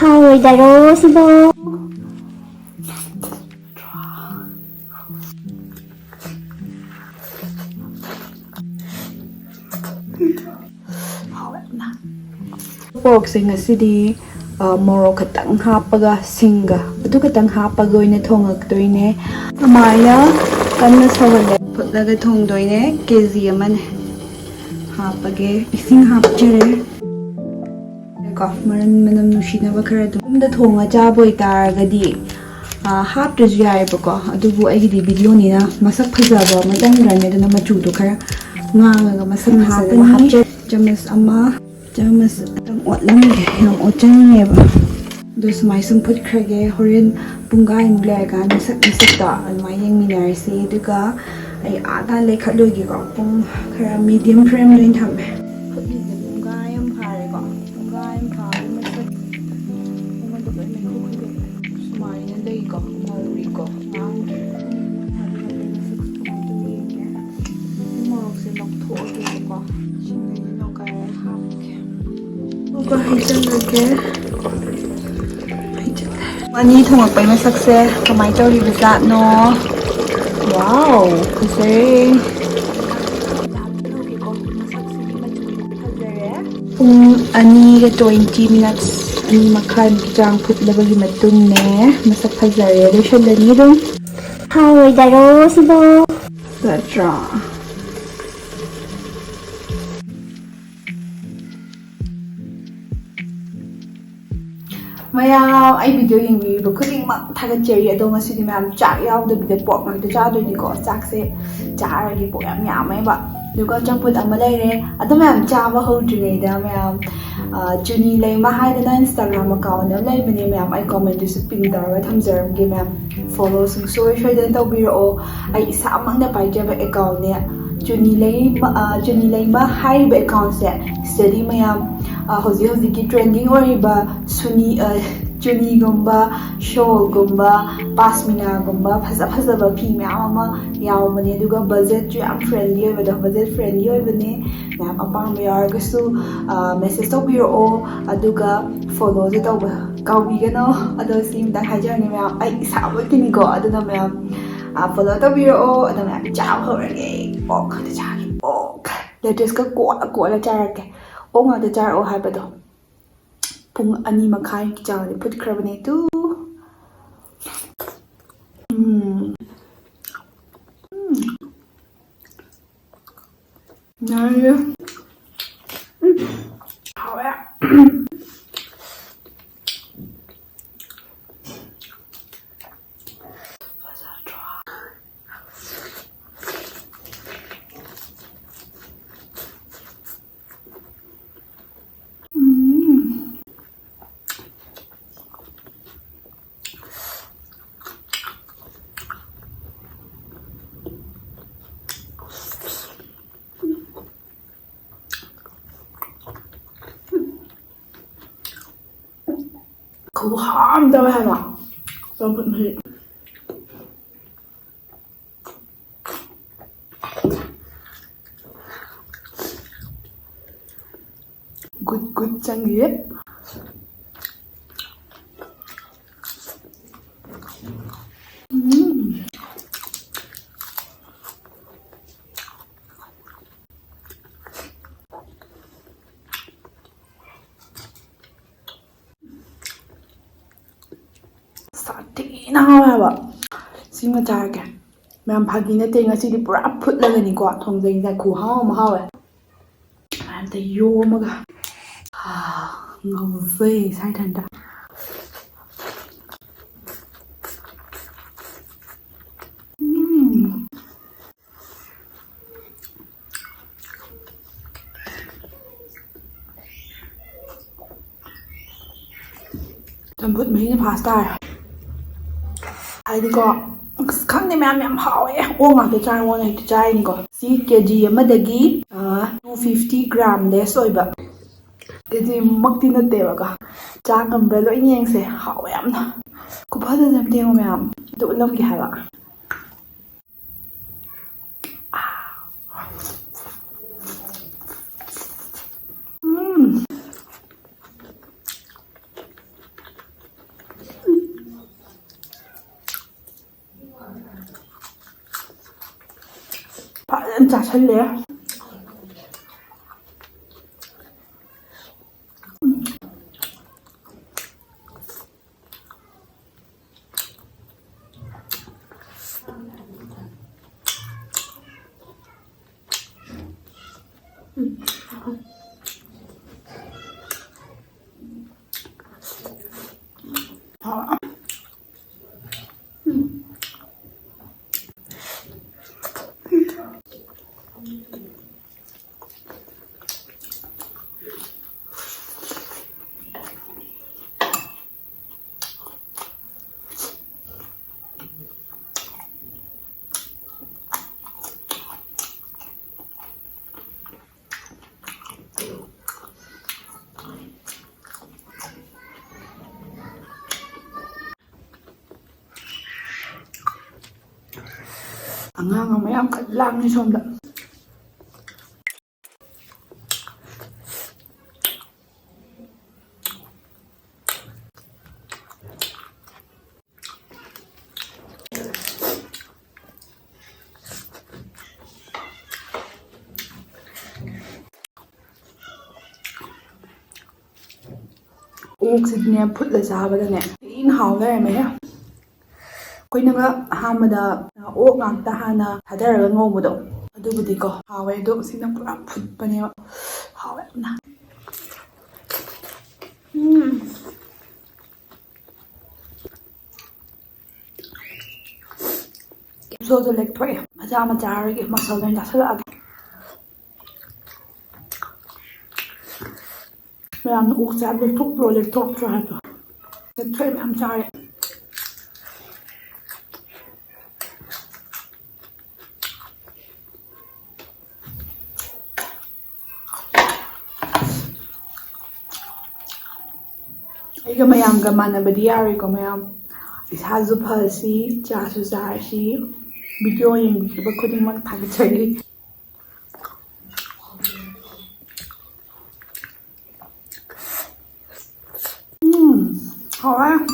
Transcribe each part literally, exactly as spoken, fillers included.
ꯍꯥꯎꯔꯣꯏꯗꯔꯣ ꯁꯤꯕꯣ? ꯄꯣꯔꯛꯁꯦ ꯉꯁꯤꯗꯤ, ꯑ, ꯃꯣꯔꯣꯛ ꯈꯛꯇꯪ ꯍꯥꯞꯄꯒ, ꯁꯤꯡꯒ ꯑꯗꯨ ꯈꯛꯇꯪ ꯍꯥꯞꯄꯒ ꯑꯣꯏꯅ ꯊꯣꯡꯉꯛꯇꯣꯏꯅꯦ꯫ ꯁꯨꯃꯥꯏꯅ ꯀꯟꯅ ꯁꯧꯍꯜꯂꯦ꯫ ꯐꯨꯠꯂꯒ ꯊꯣꯡꯗꯣꯏꯅꯦ꯫ ꯀꯦ ꯖꯤ ꯑꯃꯅꯦ꯫ ꯍꯥꯞꯄꯒꯦ꯫ ꯏꯁꯤꯡ ꯍꯥꯞꯆꯔꯦ꯫ ꯀꯣ, ꯃꯔꯝ ꯃꯅꯝ ꯅꯨꯡꯁꯤꯅꯕ ꯈꯔ ꯑꯗꯨꯝ꯫ ꯌꯨꯝꯗ ꯊꯣꯡꯉ ꯆꯥꯕ ꯑꯣꯏꯇꯥꯔꯒꯗꯤ, ꯑ, ꯍꯥꯞꯇ꯭ꯔꯁꯨ ꯌꯥꯏꯑꯕꯀꯣ꯫ ꯑꯗꯨꯕꯨ ꯑꯩꯒꯤꯗꯤ ꯚꯤꯗꯤꯑꯣꯅꯤꯅ ꯃꯁꯛ ꯐꯖꯕ ꯑꯃ ꯆꯪꯈ꯭ꯔꯅꯤ꯫ ꯑꯗꯨꯅ ꯃꯆꯨꯗꯣ ꯈꯔ ꯉꯥꯡꯉꯒ ꯃꯁꯛ ꯐꯖꯅꯕ ꯍꯥꯞꯄꯅꯤ꯫ ꯆꯥꯃꯁ ꯑꯃ, ꯆꯥꯃꯁ ꯑꯃꯇꯪ ꯑꯣꯠꯂꯝꯒꯦ꯫ ꯌꯥꯝ ꯑꯣꯠꯆꯅꯤꯡꯉꯦꯕ꯫ ꯑꯗꯣ ꯁꯨꯃꯥꯏ ꯁꯨꯝ ꯐꯨꯠꯈ꯭ꯔꯒꯦ꯫ ꯍꯣꯔꯦꯟ ꯄꯨꯡꯈꯥꯏꯃꯨꯛ ꯂꯩꯔꯀꯥꯟꯗ ꯃꯁꯛ ꯃꯁꯛꯇꯣ ꯑꯗꯨꯃꯥꯏꯅ ꯌꯦꯡꯃꯤꯟꯅꯔꯁꯤ꯫ ꯑꯗꯨꯒ ꯑꯩ ꯑꯥ ꯇꯥꯅ ꯂꯩꯈꯠꯂꯣꯏꯒꯦꯀꯣ꯫ ꯄꯨꯡ ꯈꯔ ꯃꯤꯗꯤꯌꯝ ꯐ꯭ꯂꯦꯝꯗ ꯑꯣꯏꯅ ꯊꯝꯃꯦ꯫ ꯐꯨꯠꯂꯤꯁꯦ ꯄꯨꯡꯈꯥꯏ ꯑꯃ ꯐꯥꯔꯦꯀꯣ꯫ ꯄꯨꯡꯈꯥꯏ ꯑꯃ ꯐꯥꯔꯦ꯫ ꯃꯁꯛ ꯑꯩꯉꯣꯟꯗ ꯂꯣꯏ ꯃꯩꯈꯨ ꯈꯨꯏꯗꯣꯛꯈ꯭ꯔꯦ꯫ ꯁꯨꯃꯥꯏꯅ ꯂꯩꯀꯣ꯫ ꯉꯧꯔꯤꯀꯣ꯫ ꯉꯥꯡꯗ꯭ꯔꯦ꯫ ꯍꯥꯏꯗꯤ ꯃꯁꯛꯁꯦ ꯀꯃꯥꯏꯅ ꯇꯧꯒꯦ ꯌꯦꯡꯒꯦ꯫ ꯃꯣꯔꯣꯛꯁꯦ ꯂꯧꯊꯣꯛꯑꯒꯦꯕꯀꯣ꯫ ꯏꯁꯤꯡꯗꯒꯤ ꯂꯧꯈꯥꯏꯔ ꯍꯥꯞꯀꯦ꯫ ꯑꯗꯨꯒ ꯍꯩꯖꯤꯜꯂꯒꯦ꯫ ꯍꯩꯖꯤꯜꯂꯦ꯫ ꯑꯅꯤ ꯊꯣꯡꯉꯛꯄꯩ ꯃꯁꯛꯁꯦ ꯀꯃꯥꯏꯅ ꯇꯧꯔꯤꯕ ꯖꯥꯠꯅꯣ? ꯋꯥꯎ, ꯐꯖꯩ꯫ ꯄꯨꯡ ꯑꯅꯤꯒ twenty minutes, ꯑꯅꯤ ꯃꯈꯥꯏꯃꯨꯛꯀꯤ ꯆꯥꯡ ꯐꯨꯠꯂꯕꯒꯤ ꯃꯇꯨꯡꯅꯦ꯫ ꯃꯁꯛ ꯐꯖꯔꯦ, ꯂꯣꯏꯁꯤꯜꯂꯅꯤ ꯑꯗꯨꯝ꯫ ꯍꯥꯎꯔꯣꯏꯗꯔꯣ ꯁꯤꯕꯣ? ꯅꯠꯇ꯭ꯔꯥ? ꯃꯌꯥꯝ, ꯑꯩ ꯚꯤꯗꯤꯑꯣ ꯌꯦꯡꯕꯤꯔꯤꯕ ꯈꯨꯗꯤꯡꯃꯛ ꯊꯥꯒꯠꯆꯔꯤ꯫ ꯑꯗꯣ ꯉꯁꯤꯗꯤ ꯃꯌꯥꯝ ꯆꯥꯛ ꯌꯥꯎꯗꯕꯤꯗ ꯄꯣꯔꯛ ꯉꯥꯛꯇ ꯆꯥꯗꯣꯏꯅꯤꯀꯣ꯫ ꯆꯥꯛꯁꯦ ꯆꯥꯔꯒꯦ, ꯄꯣꯔꯛ ꯌꯥꯝ ꯌꯥꯝꯃꯦꯕ꯫ ꯑꯗꯨꯒ ꯑꯆꯥꯄꯣꯠ ꯑꯃ ꯂꯩꯔꯦ꯫ ꯑꯗꯣ ꯃꯌꯥꯝ, ꯆꯥꯕ ꯍꯧꯗ꯭ꯔꯤꯉꯩꯗ ꯃꯌꯥꯝ, ꯑ, ꯆꯨꯅꯤ ꯂꯩꯃ ꯍꯥꯏꯗꯅ Instagram account ꯑꯃ ꯂꯩꯕꯅꯦ ꯃꯌꯥꯝ꯫ ꯑꯩ comment ꯇꯁꯨ pin ꯇꯧꯔꯒ ꯊꯝꯖꯔꯝꯒꯦ ꯃꯌꯥꯝ꯫ Follow ꯁꯨꯡꯁꯣꯏ ꯁꯣꯏꯗꯅ ꯇꯧꯕꯤꯔꯛꯑꯣ꯫ ꯑꯩ ꯏꯁꯥꯃꯛꯅ ꯄꯥꯏꯖꯕ account ꯅꯦ꯫ ꯆꯨꯅꯤ ꯂꯩꯃ, ꯑ, ꯆꯨꯅꯤ ꯂꯩꯃ ꯍꯥꯏꯔꯤꯕ account ꯁꯦ ꯁꯤꯗꯗꯤ ꯃꯌꯥꯝ, ꯑ, ꯍꯧꯖꯤꯛ ꯍꯧꯖꯤꯛꯀꯤ trending ꯑꯣꯏꯔꯤꯕ ꯁꯨꯅꯤ, ꯑ, ꯆꯨꯅꯤꯒꯨꯝꯕ, ꯁꯣꯜꯒꯨꯝꯕ, ꯄꯥꯁꯃꯤꯅꯥꯒꯨꯝꯕ ꯐꯖ ꯐꯖꯕ ꯐꯤ ꯃꯌꯥꯝ ꯑꯃ ꯌꯥꯎꯕꯅꯦ꯫ ꯑꯗꯨꯒ ꯕꯖꯦꯠꯁꯨ ꯌꯥꯝ ꯐ꯭ꯔꯦꯟꯂꯤ ꯑꯣꯏꯕꯗꯣ, ꯕꯖꯦꯠ ꯐ꯭ꯔꯦꯟꯂꯤ ꯑꯣꯏꯕꯅꯦ꯫ ꯃꯌꯥꯝ ꯑꯄꯥꯝꯕ ꯌꯥꯎꯔꯒꯁꯨ ꯃꯦꯁꯦꯖ ꯇꯧꯕꯤꯔꯛꯑꯣ, ꯑꯗꯨꯒ ꯐꯣꯂꯣꯁꯨ ꯇꯧꯕ ꯀꯥꯎꯕꯤꯒꯅꯣ꯫ ꯑꯗꯣ ꯁꯤ ꯑꯃꯇꯪ ꯍꯥꯏꯖꯔꯅꯤ ꯃꯌꯥꯝ, ꯑꯩ ꯏꯁꯥꯃꯛꯀꯤꯅꯤꯀꯣ꯫ ꯑꯗꯨꯅ ꯃꯌꯥꯝ ꯐꯣꯂꯣ ꯇꯧꯕꯤꯔꯛꯑꯣ꯫ ꯑꯗꯣ ꯃꯌꯥꯝ ꯆꯥꯕ ꯍꯧꯔꯒꯦ꯫ ꯑꯣꯛ ꯈꯛꯇ ꯆꯥꯒꯦ, ꯑꯣꯛ꯫ ꯂꯦꯇꯦꯁꯀ ꯀꯣꯠꯂ ꯀꯣꯠꯂ ꯆꯥꯔꯛꯀꯦ꯫ ꯑꯣꯛ ꯉꯥꯛꯇ ꯆꯥꯔꯛꯑꯣ ꯍꯥꯏꯕꯗꯣ꯫ ꯄꯨꯡ ꯑꯅꯤ ꯃꯈꯥꯏꯒꯤ ꯆꯥꯡꯗꯤ ꯐꯨꯠꯈ꯭ꯔꯕꯅꯦ ꯇꯨ꯫ ꯎꯝ꯫ ꯎꯝ꯫ ꯉꯥꯏꯔꯦ꯫ ꯎꯝ꯫ ꯍꯥꯎꯋꯦ꯫ ꯐꯖꯗ꯭ꯔꯣ? ꯎꯝ꯫ ꯈꯨꯍꯥꯎ ꯑꯃ ꯇꯧꯋꯦ ꯍꯥꯏꯕ ꯆꯝꯐꯨꯠ ꯃꯍꯤ꯫ ꯒꯨꯠ ꯒꯨꯠ ꯆꯪꯉꯤꯌꯦ꯫ ꯎꯝ꯫ ꯁꯥꯊꯤꯅ ꯍꯥꯎꯋꯦ ꯍꯥꯏꯕ꯫ ꯁꯤꯃ ꯆꯥꯔꯒꯦ꯫ ꯃꯌꯥꯝ ꯐꯥꯒꯤ ꯅꯠꯇꯦ, ꯉꯁꯤꯗꯤ ꯄꯨꯔꯥ ꯐꯨꯠꯂꯒꯅꯤꯀꯣ ꯊꯣꯡꯖꯩꯁꯦ꯫ ꯈꯨꯍꯥꯎ ꯑꯃ ꯍꯥꯎꯋꯦ꯫ ꯑꯝꯇ ꯌꯣꯝꯃꯒ꯫ ꯑꯥ, ꯉꯥꯎꯖꯩ ꯏꯁꯥ ꯏꯊꯟꯇ꯫ ꯎꯝ꯫ ꯆꯝꯐꯨꯠ ꯃꯍꯤꯅ ꯐꯥꯁ ꯇꯥꯔꯦ꯫ ꯍꯥꯏꯗꯤꯀꯣ, ꯑꯁ, ꯈꯪꯗꯦ ꯃꯌꯥꯝ, ꯌꯥꯝ ꯍꯥꯎꯋꯦ꯫ ꯑꯣꯛ ꯉꯥꯛꯇ ꯆꯥꯔꯣꯅ ꯍꯦꯛꯇ ꯆꯥꯔꯤꯅꯤꯀꯣ꯫ ꯁꯤ ꯀꯦ ꯖꯤ ꯑꯃꯗꯒꯤ, ꯑ, two fifty gram less ꯑꯣꯏꯕ꯫ ꯀꯦ ꯖꯤ ꯃꯛꯇꯤ ꯅꯠꯇꯦꯕꯀꯣ꯫ ꯆꯥ ꯉꯝꯕ꯭ꯔꯥ ꯂꯣꯏ ꯌꯦꯡꯁꯦ꯫ ꯍꯥꯎꯋꯦ ꯌꯥꯝꯅ꯫ ꯈꯨꯐꯖ ꯑꯝꯇ ꯌꯦꯡꯉꯣ ꯃꯌꯥꯝ꯫ ꯑꯗꯨ ꯎꯠꯂꯝꯒꯦ ꯍꯥꯏꯕ꯫ ꯎꯝ꯫ ꯐꯖꯅ ꯆꯥꯁꯜꯂꯦ꯫ ꯑꯉꯥꯡ ꯑꯃ ꯌꯥꯝ ꯀꯟꯅ ꯂꯥꯡꯉꯤ ꯁꯣꯝꯗ꯫ ꯑꯣꯛꯁꯤꯗꯤꯅꯦ, ꯐꯨꯠꯂ ꯆꯥꯕꯗꯅꯦ ꯊꯤꯅ ꯍꯥꯎ ꯂꯩꯔꯝꯃꯦꯍꯦ꯫ ꯑꯩꯈꯣꯏꯅꯒ ꯑꯍꯥꯟꯕꯗ ꯑꯣꯛ ꯉꯥꯛꯇ ꯍꯥꯟꯅ ꯊꯥꯗꯔꯒ ꯉꯧꯕꯗꯣ, ꯑꯗꯨꯕꯨꯗꯤꯀꯣ ꯍꯥꯎꯋꯦ꯫ ꯑꯗꯣ ꯁꯤꯅ ꯄꯨꯔꯥ ꯐꯨꯠꯄꯅꯦꯕ, ꯍꯥꯎꯋꯦ ꯌꯥꯝꯅ꯫ ꯎꯝ꯫ ꯏꯁꯣꯗꯣ ꯂꯦꯛꯊꯣꯛꯑꯦ꯫ ꯃꯆꯥ ꯃꯆꯥ ꯆꯥꯔꯒꯦ, ꯃꯁꯜꯗ ꯑꯣꯏꯅ ꯆꯥꯁꯤꯜꯂꯛꯑꯒꯦ꯫ ꯃꯌꯥꯝꯅ ꯑꯣꯛ ꯆꯥ ꯂꯦꯛꯊꯣꯛꯄ꯭ꯔꯣ, ꯂꯦꯛꯊꯣꯛꯇ꯭ꯔꯣ ꯍꯥꯏꯕꯗꯣ꯫ ꯂꯦꯛꯊꯣꯛꯑꯦ, ꯃꯌꯥꯝ ꯆꯥꯔꯦ꯫ ꯑꯩꯒ ꯃꯌꯥꯝꯒ ꯃꯥꯟꯅꯕꯗꯤ ꯌꯥꯔꯣꯏꯀꯣ ꯃꯌꯥꯝ꯫ ꯏꯁꯥꯁꯨ ꯐꯁꯤ, ꯆꯥꯁꯨ ꯆꯥꯔꯁꯤ꯫ ꯚꯤꯗꯤꯑꯣ ꯌꯦꯡꯕꯤꯈꯤꯕ ꯈꯨꯗꯤꯡꯃꯛ ꯊꯥꯒꯠꯆꯔꯤ꯫ ꯎꯝ, ꯍꯥꯎꯋꯦ꯫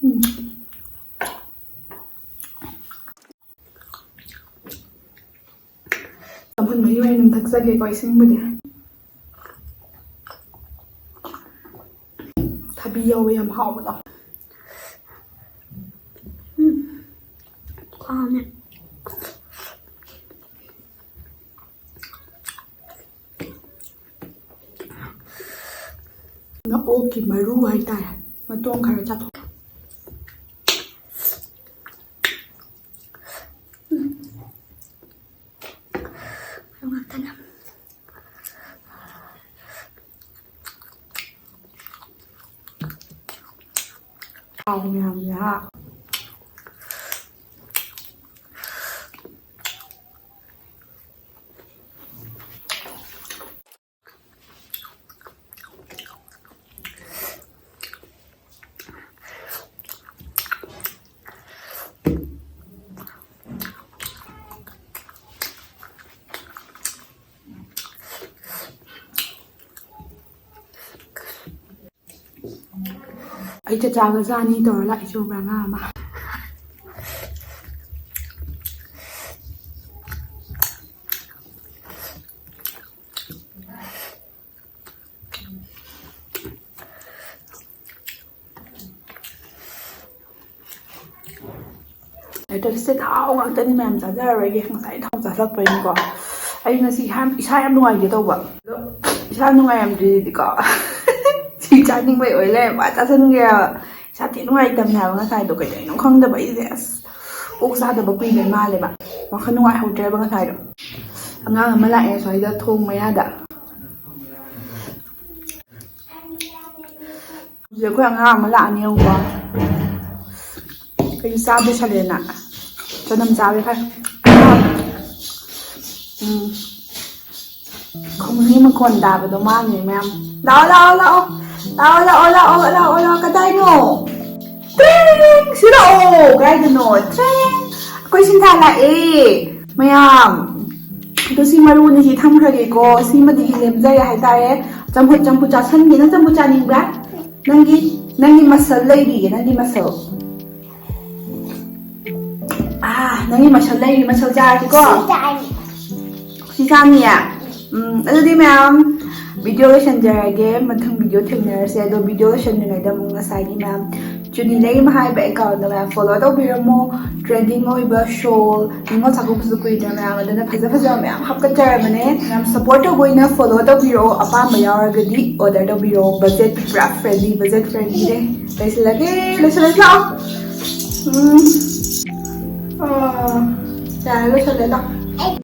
ꯎꯝ꯫ ꯆꯝꯐꯨꯠ ꯃꯍꯤ ꯑꯣꯏꯅ ꯑꯗꯨꯝ ꯊꯛꯆꯒꯦꯀꯣ, ꯏꯁꯤꯡꯕꯨꯗꯤ꯫ ꯊꯕꯤ ꯌꯥꯎꯋꯦ, ꯌꯥꯝ ꯍꯥꯎꯕꯗꯣ꯫ ꯎꯝ꯫ ꯍꯥꯎꯅꯦ꯫ ꯉꯥ ꯑꯣꯛꯀꯤ ꯃꯔꯨ ꯍꯥꯏꯇꯥꯔꯦ, ꯃꯇꯣꯡ ꯈꯔ ꯆꯥꯊꯣꯛ꯫ ꯎꯝ꯫ ꯃꯔꯨ ꯉꯥꯛꯇꯅꯦ꯫ ꯊꯥꯎ ꯃꯌꯥꯝꯁꯦ ꯍꯥ꯫ ꯑꯩ ꯆꯥꯛ ꯆꯥꯒ ꯆꯥꯅꯤ ꯇꯧꯔ ꯂꯥꯛꯏꯁꯦ ꯎꯕ꯭ꯔꯥ, ꯑꯉꯥꯡ ꯑꯃ꯫ ꯂꯦꯇꯔꯁꯦ ꯊꯥꯎ ꯉꯥꯛꯇꯅꯤ ꯃꯌꯥꯝ, ꯆꯥꯖꯔꯔꯣꯏꯒꯦ꯫ ꯉꯁꯥꯏ ꯊꯥꯎ ꯆꯥꯁꯤꯜꯂꯛꯄꯩꯅꯤꯀꯣ꯫ ꯑꯩ ꯉꯁꯤ ꯏꯁꯥ ꯌꯥꯝ, ꯏꯁꯥ ꯌꯥꯝ ꯅꯨꯡꯉꯥꯏꯇꯦ ꯇꯧꯕ꯫ ꯑꯗꯣ ꯏꯁꯥ ꯅꯨꯡꯉꯥꯏꯔꯝꯗ꯭ꯔꯤꯗꯤꯀꯣ ꯁꯤ ꯆꯥꯅꯤꯡꯕꯩ ꯑꯣꯏ ꯂꯩꯔꯝꯕ, ꯆꯥꯁꯤꯟꯒꯦ ꯍꯥꯏꯕ꯫ ꯏꯁꯥ ꯊꯤ ꯅꯨꯡꯉꯥꯏꯇꯕꯅꯦ ꯍꯥꯏꯕ ꯉꯁꯥꯏꯗꯣ, ꯀꯩꯗꯧꯔꯤꯅꯣ ꯈꯪꯗꯕ ꯑꯩꯁꯦ꯫ ꯑꯁ, ꯑꯣꯛ ꯆꯥꯗꯕ ꯀꯨꯏꯕꯩ ꯃꯥꯜꯂꯦꯕ꯫ ꯋꯥꯈꯜ ꯅꯨꯡꯉꯥꯏꯍꯧꯗ꯭ꯔꯦꯕ ꯉꯁꯥꯏꯗꯣ꯫ ꯑꯉꯥꯡ ꯑꯃ ꯂꯥꯛꯑꯦ ꯁ꯭ꯋꯥꯏꯗ ꯊꯣꯡ ꯃꯌꯥꯗ꯫ ꯍꯧꯖꯤꯛ ꯑꯩꯈꯣꯏ ꯑꯉꯥꯡ ꯑꯃ ꯂꯥꯛꯑꯅꯤ ꯌꯦꯡꯉꯨꯀꯣ꯫ ꯑꯩꯁꯨ ꯆꯥꯕ ꯂꯣꯏꯁꯜꯂꯦꯅ ꯆꯅꯝ ꯆꯥꯕ ꯈꯔ꯫ ꯎꯝ꯫ ꯈꯣꯡꯖꯤ ꯃꯈꯣꯟ ꯇꯥꯕꯗꯣ ꯃꯥꯡꯉꯦ ꯃꯌꯥꯝ꯫ ꯂꯥꯛꯑꯣ, ꯂꯥꯛꯑꯣ, ꯂꯥꯛꯑꯣ꯫ ꯂꯥꯛꯑꯣ, ꯂꯥꯛꯑꯣ, ꯂꯥꯛꯑꯣ, ꯂꯥꯛꯑꯣ, ꯂꯥꯛꯑꯣ꯫ ꯀꯗꯥꯏꯅꯣ? ꯇ꯭ꯔꯦꯡ! ꯁꯤ ꯂꯥꯛꯑꯣ꯫ ꯀꯥꯏꯗꯅꯣ? ꯇ꯭ꯔꯦꯡ! ꯑꯩꯈꯣꯏ ꯁꯤꯟꯊꯥ ꯂꯥꯛꯑꯦ ꯃꯌꯥꯝ꯫ ꯑꯗꯣ ꯁꯤ ꯃꯔꯨꯅꯤ, ꯁꯤ ꯊꯝꯈ꯭ꯔꯒꯦꯀꯣ꯫ ꯁꯤꯃꯗꯤ ꯂꯦꯝꯖꯔꯦ ꯍꯥꯏꯇꯥꯔꯦ꯫ ꯆꯝꯐꯨꯠ, ꯆꯝꯐꯨꯠ ꯆꯥꯁꯟꯒꯦ꯫ ꯅꯪ ꯆꯝꯐꯨꯠ ꯆꯥꯅꯤꯡꯕ꯭ꯔꯥ? ꯅꯪꯒꯤ, ꯅꯪꯒꯤ ꯃꯁꯜ ꯂꯩꯔꯤꯌꯦ, ꯅꯪꯒꯤ ꯃꯁꯜ꯫ ꯑꯥ, ꯅꯪꯒꯤ ꯃꯁꯜ ꯂꯩꯔꯤ, ꯃꯁꯜ ꯆꯥꯔꯒꯦꯀꯣ꯫ ꯁꯤ ꯆꯥꯅꯤ꯫ ꯁꯤ ꯆꯥꯅꯤꯌꯦ? ꯎꯝ, ꯑꯗꯨꯗꯤ ꯃꯌꯥꯝ, video ꯂꯣꯏꯁꯟꯖꯔꯒꯦ꯫ ꯃꯊꯪ video ꯊꯦꯡꯅꯔꯁꯦ꯫ ꯑꯗꯣ video ꯂꯣꯏꯁꯟꯗ꯭ꯔꯤꯉꯩꯗ ꯑꯃꯨꯛ ꯉꯁꯥꯏꯒꯤ ꯃꯌꯥꯝ ꯆꯨꯅꯤ ꯂꯩꯃ ꯍꯥꯏꯕ account ꯗꯣ ꯃꯌꯥꯝ follow ꯇꯧꯕꯤꯔꯝꯃꯣ꯫ Trending ꯑꯣꯏꯕ shawl, ꯅꯤꯉꯣꯜ ꯆꯥꯛꯀꯧꯕꯁꯨ ꯀꯨꯏꯗ꯭ꯔꯦ ꯃꯌꯥꯝ, ꯑꯗꯨꯅ ꯐꯖ ꯐꯖꯕ ꯃꯌꯥꯝ ꯍꯥꯞꯀꯠꯆꯔꯕꯅꯦ꯫ ꯃꯌꯥꯝ support ꯇꯧꯕ ꯑꯣꯏꯅ follow ꯇꯧꯕꯤꯔꯛꯑꯣ꯫ ꯑꯄꯥꯝꯕ ꯌꯥꯎꯔꯒꯗꯤ order ꯇꯧꯕꯤꯔꯛꯑꯣ꯫ Budget ꯄꯨꯔꯥ friendly, budget friendly ꯅꯦ꯫ ꯂꯣꯏꯁꯤꯜꯂꯒꯦ, ꯂꯣꯏꯁꯤꯜꯂꯁꯤ ꯂꯥꯛꯑꯣ꯫ ꯎꯝ꯫ ꯑꯥ, ꯌꯥꯔꯦ, ꯂꯣꯏꯁꯤꯜꯂꯦ ꯂꯥꯛꯑꯣ꯫